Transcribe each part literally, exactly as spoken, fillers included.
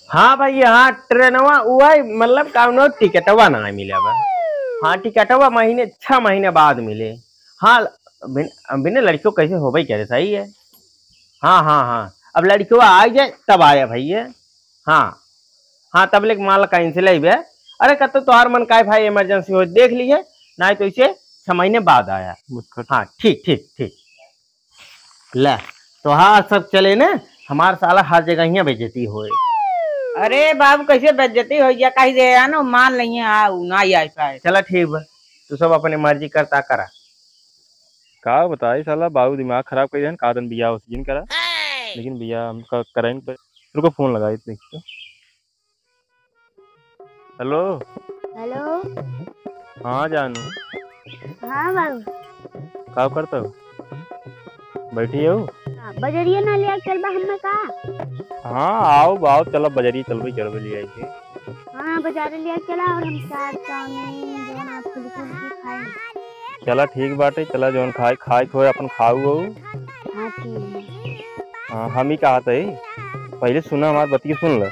हाँ भैया, हाँ, ट्रेनवा उहइ, मतलब, कउनो टिकटवा नाहीं मिला बा। हाँ, टिकटवा महीने, छह महीने बाद मिले। हाँ, बिन-, बिना लड़कियों कैसे होबे करे, सही है। हाँ, हाँ, हाँ, अब लड़कियों आ जाए, तब आया भैया। हाँ, हाँ, तब लेके माल cancel ही बे। अरे, कतो तोहार मन काय भाई, emergency हो, देख लीजिए, नाहीं तो इसे छह महीने बाद आया। मुस्कुट। हाँ, ठीक, ठीक, ठीक। ले, तोहार सब चले न, हमार साला हर जगह हियाँ बेइज्जती होए। अरे बाबू, कैसे बेइज्जती होइ गया? कही दे, आ न, मान लइहे, आ, उ ना आई पाए। चला ठीक बा, तू सब अपने मर्जी करता करा। का बताई साला, बाबू दिमाग खराब कइ देहन, का दिन बियाह उस दिन करा, लेकिन बियाह हम क-, कराइन पे, रुको फोन लगाई देखते। हेलो। हेलो। हाँ जानू। हाँ बाबू। का करत हो? बैठी हो? हाँ, बजरिया ना लिया चलबा हमें का? हाँ, आओ, आओ, चला बजरिया चलबे, चलबे लिया के। हाँ, बजारे लिया चला और हम चाट, चाउमीन, जो ना फुल्की, फुल्की खाए। चला ठीक बाटे, चला जौन खाए, खाए के होए अपन खाऊ हो। हाँ, ठीक है। हाँ, हम ही कहा थे, पहले सुना हमार बतिया सुन ल।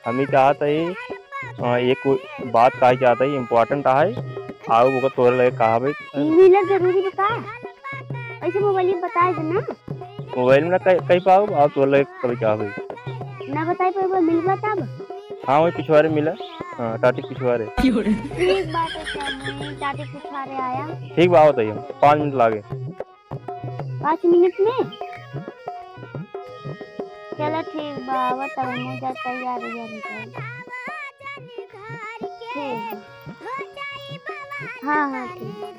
हम ही चाहत हई, अ, एक बात कहे चाहत हई, important आहे। आओ, ओकर तोरे लगे कहा भाई। मिलल जरूरी बा का? ऐसे मोबाइल में बताए दे ना। मोबाइल में ना कह, कह पाओ, आओ, तोरे लगे कभी कहा भाई। ना बताए पाए, मिलबा तब? हाँ, वही पिछवारे मिला। हाँ, टाटी पिछवारे। ठीक बात है, स्वामी, टाटी पिछवारे आया। ठीक बा, आओ, बताइए, पाँच मिनट लागे। पाँच मिनट में? चला ठीक बा, आवा तब हम जा तैयार, तैयार हो जाए। ठीक। हाँ, हाँ, ठीक।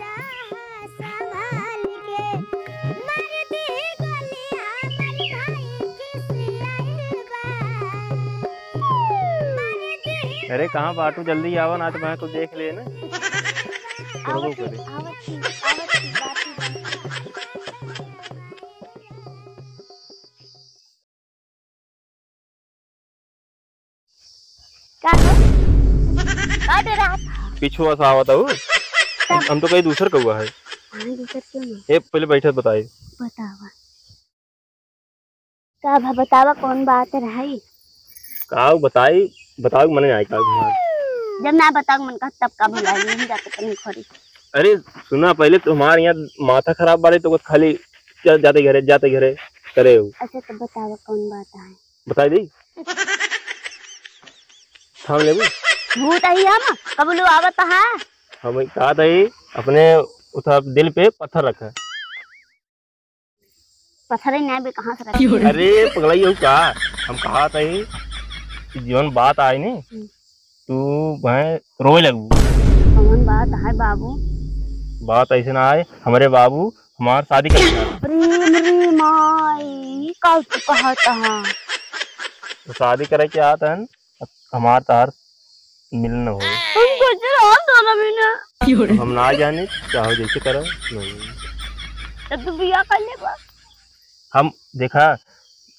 अरे कहाँ बाटू, जल्दी आवा ना तो मैं तो देख ले ना। आवत ही, आवत ही, आवत ही, बात ही। का हो? का डरात? पिछुआ से आवत हूँ। हम, हम तो कहीं दूसर कौआ है। हाँ, दूसर क्यों नहीं? ए, पहले बैठत बताई। बतावा। का भा बतावा, कौन बात रही? का बताई, बताओ मने आए का घुमा। जब ना बताओ मन का तब का भुलाई, नहीं जाते तनी खोरी। अरे सुना, पहले तुम्हारे यहाँ माथा खराब बारे तो खाली जा-, जाते घरे, जाते घरे करे हो। अच्छा तो बतावा कौन बात है? बताई दी। थाम लेबू? भूत आई हम, कबूलू आवत है। हम कहा था ही, अपने उठा दिल पे पत्थर रखा। पत्थर ही ना बे, कहाँ से रखे? अरे पगलाई हो का? हम कहा था ही कि जौन बात आई नी, हम्म। तू भाई रोए लगबू। कौन बात है बाबू? बात ऐसे ना आए, हमारे बाबू हमार शादी कर। प्रेम रे माई, का तू कहत हा? तो शादी करे के आत हन, हमार तार मिलन हो। हम कैसे रह साला बिना? हम ना जाने, चाहो जैसे करो, नहीं। तो तू बियाह कर ले बा। हम देखा,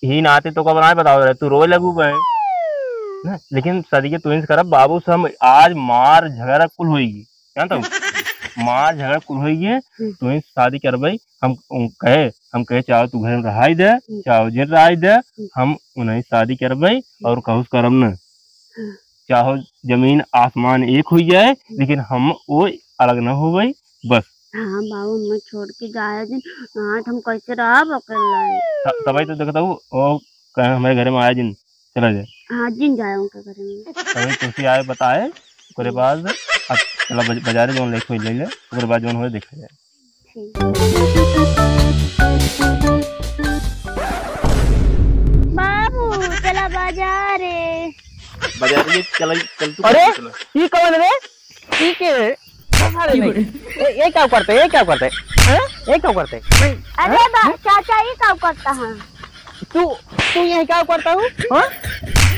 ही नाते तो कब ना बताओ रहे, तू रोए लगू बे। ना, लेकिन शादी के तुहिन से करब, बाबू से हम आज मार झगड़ा कुल होई। जानता हूँ? मार झगड़ा कुल होई है, हम्म। तुहिन से शादी करबे, हम, हम कहे, हम कहे, चाहो तू घर में रहाई दे, हम्म। चाहो जिन रहाई दे, हम्म। हम उन्हें शादी करबे हम्म। और कहूँ से करब न। हम्म। चाहो जमीन आसमान एक हो जाए, हम्म। लेकिन हम वो अलग न होबे, बस। हाँ बाबू, हमें छोड़ के जाए दिन, आज हम कैसे रहब अकेला? त-, तबही तो देखता हूँ, वो कहे हमारे घर में आए दिन, चला जाए। हाँ, जिन जाए उनके घर में। तबही तुसी आए बताए, ओकरे बाद अब चला बज-, बाजारे जौन लेके ले ले, ओकरे बाद जौन होए देखा जाए। ठीक। बाबू, चला बाजारे। बाजारे चला, चल तू अरे, चला। ई कौन रे? ई के रे? अरे नहीं। ए, ये क्या करते? ये क्या करते? हैं? ये क्या करते? अरे हाँ? बा-, चाचा, ये क्या करता है? तू, तू यही क्या करता हूँ? हाँ?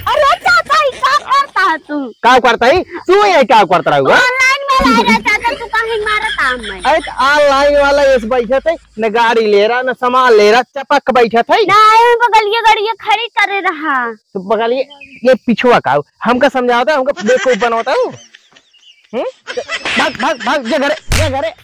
अरे चाचा, ये क्या करता है तू? क्या करता है? तू यही क्या करता रहा हुआ? Online में रह रहा चाचा, तू कहीं मारता हमें। अरे तो online वाला ये बैठे थे, न गाड़ी ले रहा, न सामान ले रहा, चपक बैठे थे। ना, ये बगलिए गाड़िए खड़ी करे रहा। तो बगलिए, ये पिछुआ का, हमका समझाता है, हमका बेवकूफ बनाता है। हम्म? भाग, भाग, भाग, जे घरे, जे घरे।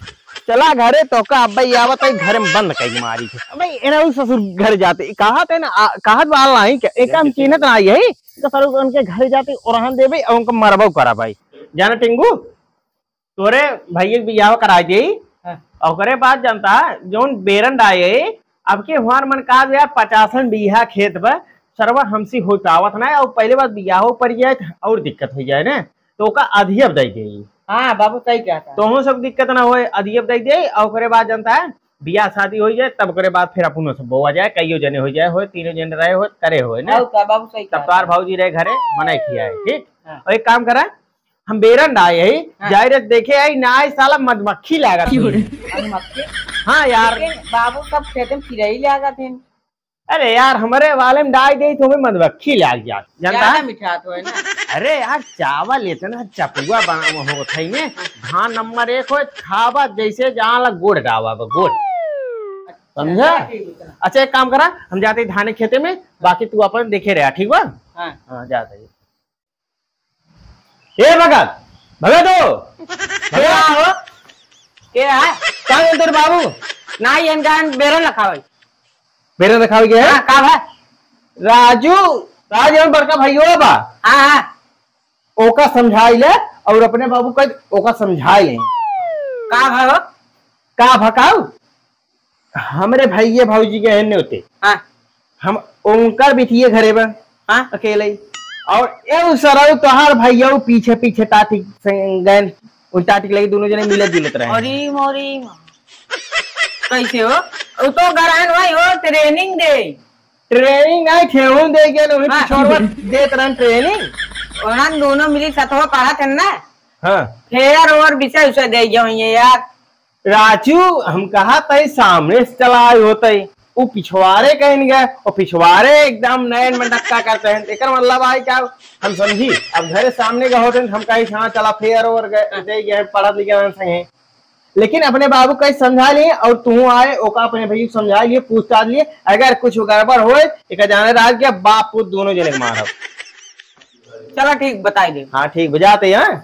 चला घरे, तोका अब्बे आवत है, घरे में बंद कई मारी के। अबे, एना उ ससुर घर जाते, कहत है ना, आ, कहत बा लाई के, एक हम चिन्हत ना आई है, तो सर उनके घर जाते ओरहन देबे, और उनका मरबो करा भाई। जाना टिंगू, तोरे भैया के बियाह करा दे, हाँ। ओकरे बाद जानता, जौन बेरन डाए, अब के हमार मन का यार, पचासन बीघा खेत बा, सरवा हमसे हो पावत ना, और पहले बात बियाहो पड़ जाए, और दिक्कत हो जाए ना। तो ओका अधियब दे देई। हाँ, बाबू सही कहता है। तोहूँ सब दिक्कत ना होए, अधियब दे देई, और ओकरे बाद जानता है, बियाह शादी हो जाए, तब ओकरे बाद फिर अपनो सब बोआ जाए, कईयो जने हो जाए, होए, तीनों जने रहे होए, करे होए ना। और का, बाबू सही तब कहता तोहार है। भौजी रहे घरे, मने खियाए, ठीक? हाँ। और एक काम करा, हम बेरन डाए यही, हाँ। जाए रे देखे आई ना, आई साला मधुमक्खी लागत क्यों है। रे? मधुमक्खी? हाँ यार। लेकिन बाबू सब खेते में चिरई लागत है। अरे यार, हमरे वाले में डाल दे तो हमें मधुमक्खी लाग जात, जानता ज्यादा है? मिठात होए ना। अरे यार, चावल इतना चपुआ बना होत है ने, धान नंबर एक होए, खावा जैसे जान ला गुड़ डावा बा, गुड़। समझा? ठीक है। अच्छा, एक काम करा, हम जाते हैं धाने खेते में, बाकी तू अपन देखे रहा, ठीक बा? हाँ। हाँ, जाते हैं। ए भगत, भगत हो, भगत हो। के है? का बोलते रे बाबू? ना, ये इनका बेरन रखावे। बेरन रखावे के है? हाँ, का है? राजू, राजू हम बड़का भाई हो बा। हाँ, हाँ। ओका समझाई ले और अपने बाबू का ओका समझाई ले। का भाई हो? का भकाऊ? हमरे भैये भौजी के एहन होते। हाँ। हम उनकर बिटिये घरे बा। हाँ। अकेले ही। और ए सरऊ तोहार भैया पीछे पीछे टाटी से गए, उन टाटी लगी दोनों जने मिलत जुलत रहे। अरे मोरी माँ। कैसे हो? उ तो गरान भाई हो, training दे। Training नहीं, ठेहुन दे के नहीं, हाँ। पिछोड़वा देत रहन training। ओहन दोनों मिली सतवा पढ़त हन ना। हाँ। फेर और विषय उसे दे गए होइए यार। राजू, हम कहा तई सामने से चला आए होते, वो पिछवारे कहीं गए, वो पिछवारे एकदम नैन में धक्का करते हैं। एकर मतलब आई क्या? हम समझी, अब घरे सामने गए होते हैं, हम कहीं हाँ चला फेर और गए, दे गए, पढ़त लिखे हैं संगे। लेकिन अपने बाबू का समझा लिए और तू आए, ओका अपने भैया को समझा लिए, पूछताछ लिए, अगर कुछ गड़बड़ होए, एक जाने राज के बाप पूत दोनों जने के मारब। चला ठीक, बताई दे। हाँ ठीक, बुझाते हैं।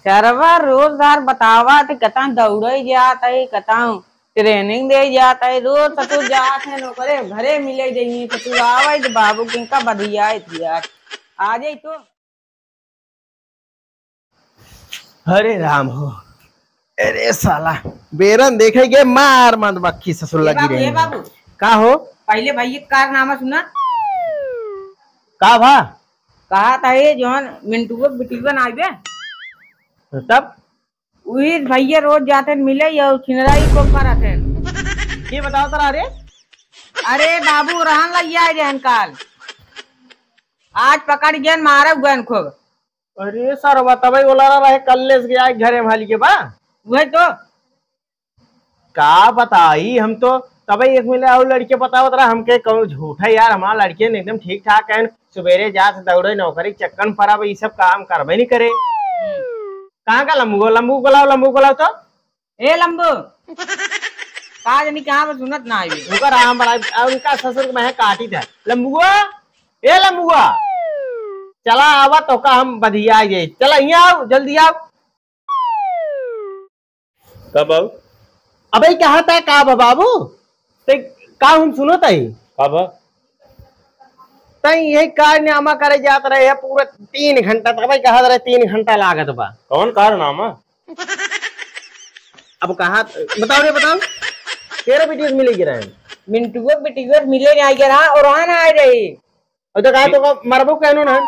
सरवा रोजगार बतावा थे, कतौ दौड़े जात है, कतौ training दे जात है, रोज ससुर जात है, ओकरे घरे मिले जाइए, ससुर आवे तो बाबू किनका बधियाए थे यार। आ जाई तो। हरे राम हो, अरे साला, बेरन देखे के मार मधुमक्खी ससुर ए लगी बाबू, रही ए है। बाबू। का हो? पहले भैया के कारनामा सुना। का भा? कहा था ये जौन मिंटुआ बिटिया ना आइबे। तब? वही भैया रोज जाते मिले या छिनराई को करत है। के बताओ तरा रे? अरे बाबू रहन लग आए रहन काल। आज पकड़ गए मारे गए खूब। अरे सरवा तबे बोला रहा है कल्ले से गया घरे में हाली के बा। वही तो। का बताई हम तो तबे एक मिले और लड़के बतावत रहा हमके कहूँ झूठा यार हमार लड़के ने एकदम ठीक ठाक है। सुबेरे जात दौड़े नौकरी के चक्कर में पड़ा बा, ई सब काम करबे नहीं करे। कहाँ का लंबू? लंबू को लाओ, लंबू को लाओ तो। ए लंबू, का जानी कहाँ पे सुनत ना आई। उनका राम बड़ा, उनका ससुर के मैं काटी था। लंबुआ, ए लंबुआ, चला आवा तो का हम बधिया गए। चला यहाँ आओ, जल्दी आओ। का बाबू? अबे कहा था का बा बाबू? ते का हम सुनत है? का बा? तई यही कारनामा करे जात रहे है पूरा तीन घंटा, तबे कहा रहे तीन घंटा लागत बा। कौन कारनामा? अब कहा, बताओ रे, बताओ। तेरा बिटिया से मिले गिरा है। मिंटुआ बिटिया से मिले नहीं गिरा और वहाँ ना आ रही। और तो कहा तो का मरबो कहनो ना।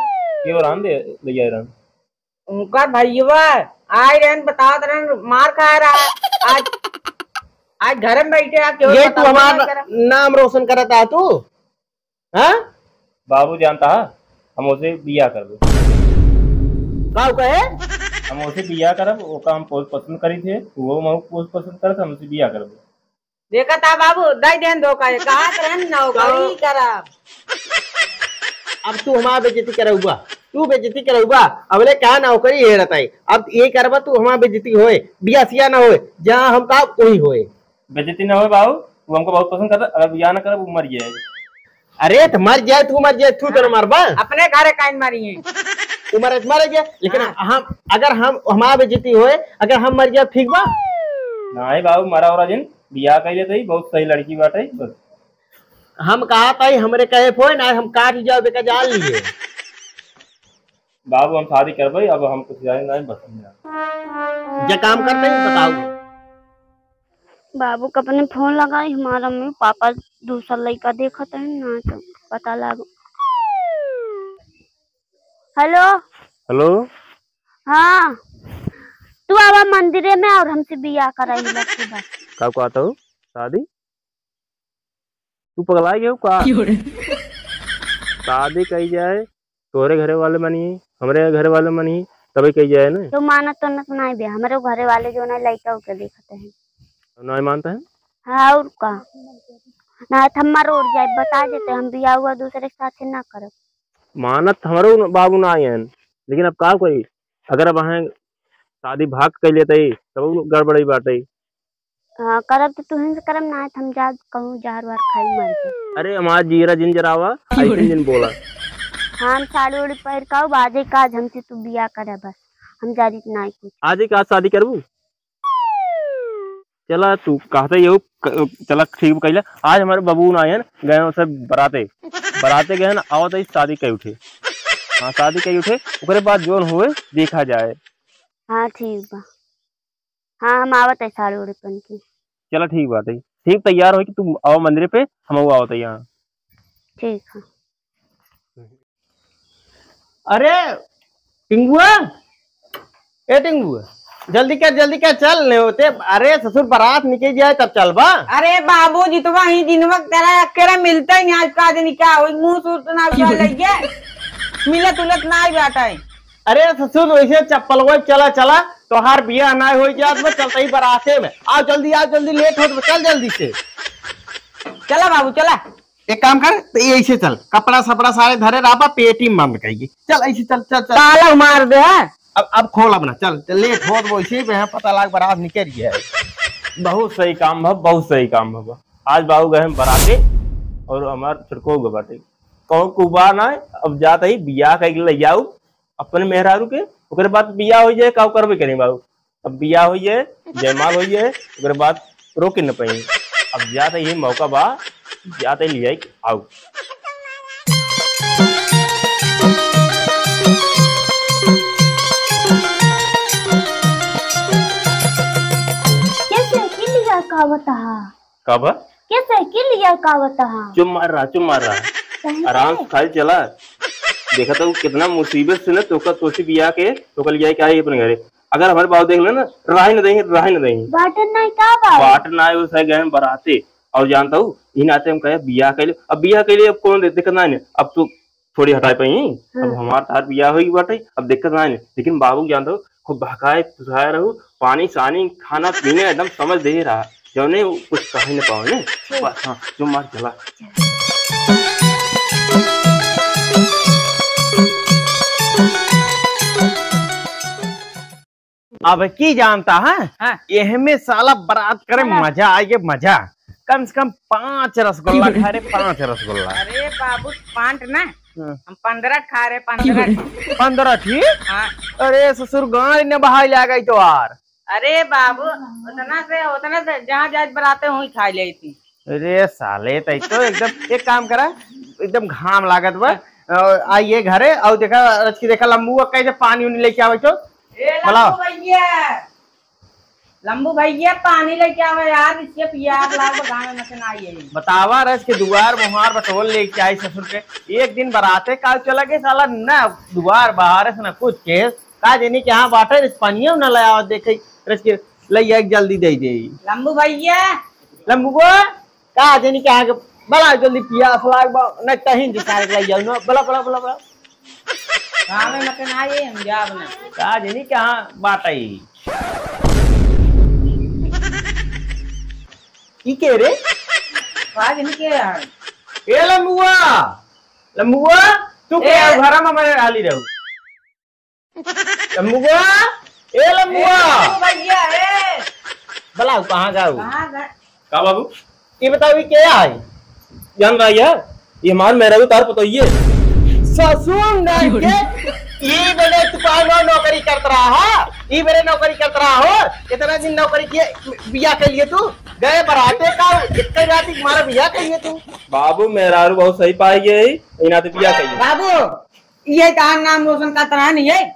क्यों रहन दे, ले जाए रहन। उनका भैया आए रहन, बतावत रहन, मार खा रहा। आज, आज घर में बैठे आप, केहू ये पता तू हमार नहीं करा। नाम रोशन करत आ तू? हाँ? बाबू जानता है, हम उसे बियाह करबे। का कहे? हम उसे बियाह करब, ओका हम बहुत पसंद करी थे, वो हम बहुत पसंद करत, हम उसे बियाह करबे। देखा था बाबू, दई देन धोखा, ये कहा करन नौकरी तो करब। अब तू हमार बेइज्जती करउबा, तू बेइज्जती करउबा, अबले कहा नौकरी हेरत है, अब ये करबा तू हमार बेइज्जती होए, बियाह सियाह ना होए, जहाँ हम कहा वही होए। बेइज्जती ना होए बाबू, वो हमको बहुत पसंद करता, अगर बियाह ना करब, वो मर जाए। अरे, तो मर जाए, तू मर जाए, तू तो ना मरबा। अपने घरे काइन मारी है। उ मरे, मरे गए, लेकिन हाँ। हम, अगर हम, हमार बेइज्जती होए, अगर हम मर जाए, ठीक बा? नहीं बाबू, मरा ओरा जिन, बियाह कइ लेते ही, बहुत सही लड़की बाटे, बस। हम कहा था, हमरे कहे फोन, आज हम काट जाओ, बेका जान लिए। बाबू, हम शादी करबे, अब हम कुछ जाने नहीं, बस हम जाने। जे काम करते ही बताओ। बाबू के अपने फोन लगाई, हमारा मम्मी पापा दूसरा लड़का देखत है ना, तो पता लागो। हेलो। हेलो। हाँ, तू आवा मंदिरे में और हमसे बियाह कराई लड़की बा। का कहत हो? शादी? तू पगला गयो का? क्यों रे? शादी कही जाए, तोरे घरे वाले मानी, हमरे घरे वाले मानी, तबे कही जाए ना। तो मानत तो नत नाई बे, हमरे घरे वाले जो ना लइका उके देखते हैं। नाई मानता है? हाँ, और का? ना तो हम मरोड़ जाए, बता देते, हम बियाह हुआ दूसरे के साथ ना करब। मानत हमरो बाबू ना आयन, लेकिन अब का कोई, अगर अब हैं शादी भाग कर लेते, तब गड़बड़ी बाटे। हाँ, करब तो तुहन से करब, ना तो हम जाब कहूँ जहर वहर खाई मर जाए। अरे हमार जीरा जिन जरावा, ऐसे जिन बोला। हाँ, हम साड़ी उड़ी पहिर के आउब, आजे का आज हमसे तू बियाह करे बस, हम जानित ना कुछ। आजे का आज शादी करबू? चला तू कहते ये क-, चला ठीक कैला। आज हमारे बाबू ना आयन, गए उसे बराते, बराते गए ना, आवत ही शादी कही उठे। हाँ, शादी कही उठे, ओकरे बाद जोन होए देखा जाए। हाँ, ठीक बा। हाँ, हम आवत है साड़ी उड़ी पहन के। चला ठीक बात है, ठीक तैयार हो कि तू आओ मंदिर पे, हम आवत है यहाँ। ठीक है। अरे टिंगुआ, ए टिंगुआ, जल्दी कर, जल्दी कर, चल। नहीं होते, अरे ससुर बरात निकल जाए तब चलबा। अरे बाबू, जितवा ही दिनवा तेरा अकेला मिलता ही नहीं, आज का दिन क्या हो, मुंह सूत ना उठा लइए, मिलत उलत ना ही बाटा है। अरे ससुर, वैसे चप्पल वो चला, चला, तोहार बियाह ना हो जात में चलता ही बराते में। आओ जल्दी, आओ जल्दी, लेट होत बा, चल जल्दी से। चला बाबू, चला। एक काम कर, तो ये ऐसे चल, कपड़ा सपड़ा सारे धरे रहा, पेटी में बंद करिए। चल ऐसे चल, चल, चल। ताला मार दे। अब, अब खोल अपना, चल, चल, लेट होत बा, वैसे ही पता लाग बरात निकल गया है। बहुत सही काम भा, बहुत सही काम भा। आज बाबू गए हम बराते और हमार छुटको गए बाटे। कहूँ कुबा ना, अब जात ही बियाह कइके ले जाऊ अपने मेहरारू के, ओकरे बाद बियाह हो जाए, का करबे करें बाबू। अब बियाह हो जाए, जयमाल हो जाए, ओकरे बाद रोके न पाई। अब जात ही मौका बा, जात ही ले आई आऊ। कैसे की लिया का बता? का बा? कैसे की लिया का बता? चुप मार रहा, चुप मार रहा। कहीं आराम से? से खाली चला। देखा तो कितना मुसीबत से ना तोका, तोसी बिया के तोका लिया के आई अपने घरे। अगर हमारे बाबू देख ले ना, राही न दही, राही न दही। बाटन नहीं का बा? बाटन ना, वो सह गए हैं बराते। और जानता हूँ, इन आते हम कहे बिया कैले। अब बिया कैले अब कौन दे-, दिक्कत ना है। अब तू थोड़ी हटाए पाई। हाँ। अब हमार तार बिया होई बाटे, अब दिक्कत ना है। लेकिन बाबू जानता हूँ, खूब बहकाए फुसलाए रहू, पानी सानी, खाना पीना एकदम समझ दे रहा, जौने कुछ कहे न पावे ने। बस, हाँ, जो मार चला। अब की जानता है? हाँ। एहमे साला बरात करे हाँ। मजा आइगे, मजा। कम से कम पाँच रसगुल्ला खा रे, पाँच रसगुल्ला। अरे बाबू, पाँच ना, हाँ। हम पन्द्रह खा रे, पन्द्रह। पन्द्रह ठीक? हाँ। अरे ससुर, गाड़ी ने बहाई ले गई तो यार। अरे बाबू, उतना से, उतना से जहाँ जाए बराते हुई खा लेती। अरे साले, तै तो एकदम, एक काम करा, एकदम घाम लागत बा। अ, आइए घरे, और देखा, रच के देखा, लंबू कैसे पानी उनी लेके आवे तो। ए, बुलाओ। लंबू भैया, लंबू भैया, पानी लेके आवे यार, इसके पियास लाग बा, गाँव में से ना आइए। बतावा, रच के दुआर मुहार बटोल लेके आई ससुर के। एक दिन बराते काल चला गए साला, ना दुआर बाहर से ना कुछ के, का जानी कहाँ बाटे, रच पनिया ना ले आवा, देखे, रच के ले आके जल्दी दे दे। लंबू भैया। लंबू को का जानी कहाँ के, बला जल्दी पियास लाग बा, नहीं तहीं दिखा के ले जाओ ना, बला, बला, बला, बला। गाँव में मत ना आइए, हम जाब ना। का जानी कहाँ बाटे ई। ई के रे? का जानी के है? ए लंबुआ, लंबुआ, तू के ए। घरा में मने रहली रहू? लंबुआ, ए लंबुआ। ए, लंबू भैया, ए। बलाऊ, कहाँ जाऊ? कहाँ गए? का बाबू? ये बताओ, ये क्या है? जान रहा है? ये हमार मेहरारू तार पतोहिए। ससुर नहीं के। ई बड़े तू कहाँ नौ-, नौकरी करत रहा हो? ई बड़े नौकरी करत रहा हो? इतना दिन नौकरी किए, बियाह कर लिए तू? गए बराते का, इतने रात की मारा बियाह कर लिए तू? बाबू, मेहरारू बहुत सही पाई गई, इना तो बियाह कर लिए। बाबू, ये कहाँ नाम रोशन करत रहा नहीं है?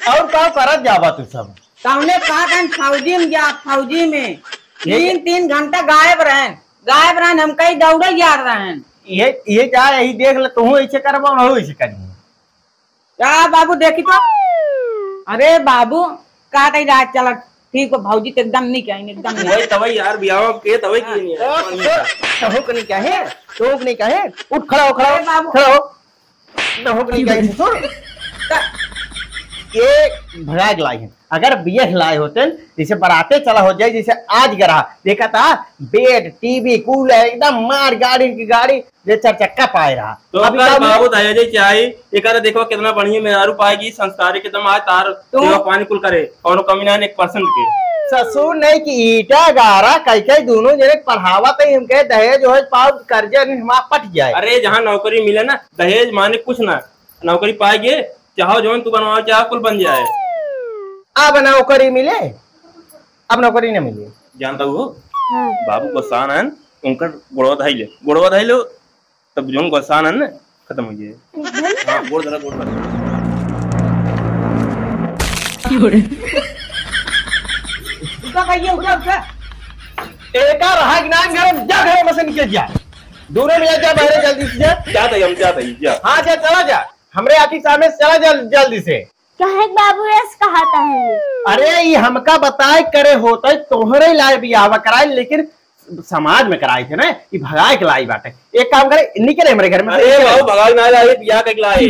और का करत जाबा तू सब? तौने कहा था फौजी में जा, फौजी में। ये तीन, तीन घंटा गायब रहन, गायब रहन, हम कहीं दौड़े जा रहन। ये, ये जा, यही देख ले, तू ऐसे करबा, हम ऐसे करिए। का बाबू देखी तो? अरे बाबू, का तई रात चलत? ठीक बा, भौजी तो एकदम नहीं कहीं, एकदम नहीं। वही तवई यार, बियाह के तवई की नहीं है। तो, तो, तहु के नहीं कहे, तहु के नहीं कहे। उठ, खड़ा हो, खड़ा हो, अरे बाबू। खड़ा हो। तहु के नहीं कहे, सुन। ये भगा के लाई है। अगर बियाह लाए होते, जैसे बराते चला हो जाए, जैसे आज गरा, देखा था, बेड, टीवी, कूलर, एकदम मार गाड़ी की गाड़ी, जे चार चक्का पाए रहा। तो अभी ओकर का बाबू दहेज चाही, एकर देखो कितना बढ़िया मेहरारू पाएगी, संस्कारी के दम आज तार तो सेवा पानी कुल करे, कौनो कमी ना एक परसेंट के। ससुर नहीं कि ईटा गारा कई कई दोनों जने पढ़ावत है, हमके दहेज वहेज पाओ, कर्जे नहीं हमार पट जाए। अरे जहाँ नौकरी मिले ना, दहेज माने कुछ ना, नौकरी पाएगी, चाहो जौन तू बनवाओ, चाहो कुल बन जाए। अब नौकरी मिले, अब नौकरी न मिले। जानता हो, हाँ। बाबू गोसान है, उनकर गोड़वा धाई ले, गोड़वा धाई लो, तब जौन गोसान है ना, खत्म हो जाए। हाँ, गोड़ धरा, गोड़ धरा। उठा भैया, उठा, उठा। एका रहा कि ना घर में, जा घर में से निकल जा। दोनों में जा, बाहर जल्दी से जा। जात ही, हम जात ही, जा। हाँ, जा, चला जा। हमरे आखी सामने से चला जा जल्दी से। काहे बाबू ऐस कहा था है? अरे, ई हमका बताए करे होत है, तोहरे लाए बियाह कराए, लेकिन समाज में कराए थे ना, ई भगाए के लाई बाटे। एक काम करे, निकले हमरे घर में से, अरे निकले। बाबू, भगाए ना लाई, बियाह के लाई।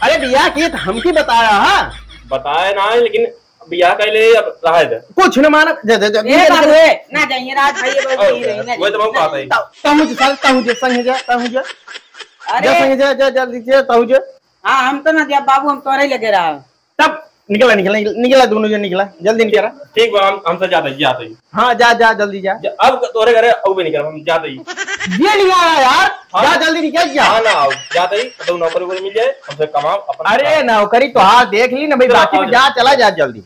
अरे बियाह की तो हमकी बता रहा है। बताए ना है, लेकिन बियाह कैले अब रहा है। कुछ न मानब, जा, जा, जा, ए निकल, बाबू, निकल। ए, ना जाइए, रात भाई, ये बाबू, और नहीं रही, ना वही तो जाइए, बाबू ना बात है। जाइए। तहु जे, साल, तहु जे, संग जा, तहु जे। अरे। जा, संग जा, जा, जल्दी से, तहु जे। हाँ, हम तो ना जाब बाबू, हम तोरे लगे रहा। तब निकला, निकला, निकला, निकला, दोनों जन निकला, जल्दी निकला। ठीक बा, हम, हमसे जात ही, जात ही। हाँ, जा, जा, जल्दी जा। जा, अब तोरे घरे अब भी निकल, हम जात ही। ये नहीं आया यार, हाँ। जा, जल्दी निकल जा। हाँ ना, आओ, जात ही, तो नौकरी वोकरी मिल जाए, हमसे कमाओ, अपन अरे, खाओ। नौकरी तो हाँ देख ली ना भाई, चलो, बाकी आओ, में जा, चलो। चला जा जल्दी।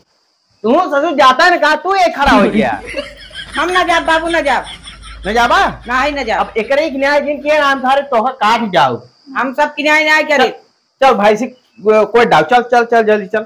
तू ससुर जाता है ना, कहा तू एक खड़ा हो गया। हम ना जाब बाबू, ना जाब। ना जाबा? ना ही ना जाब। अब एकरे एक न्याय जिन किया ना, हम सारे तोहर काट जाओ। हम सब किनारे न्याय करे। चल भाई से को-, कोई डाल, चल, चल, चल, जल्दी चल।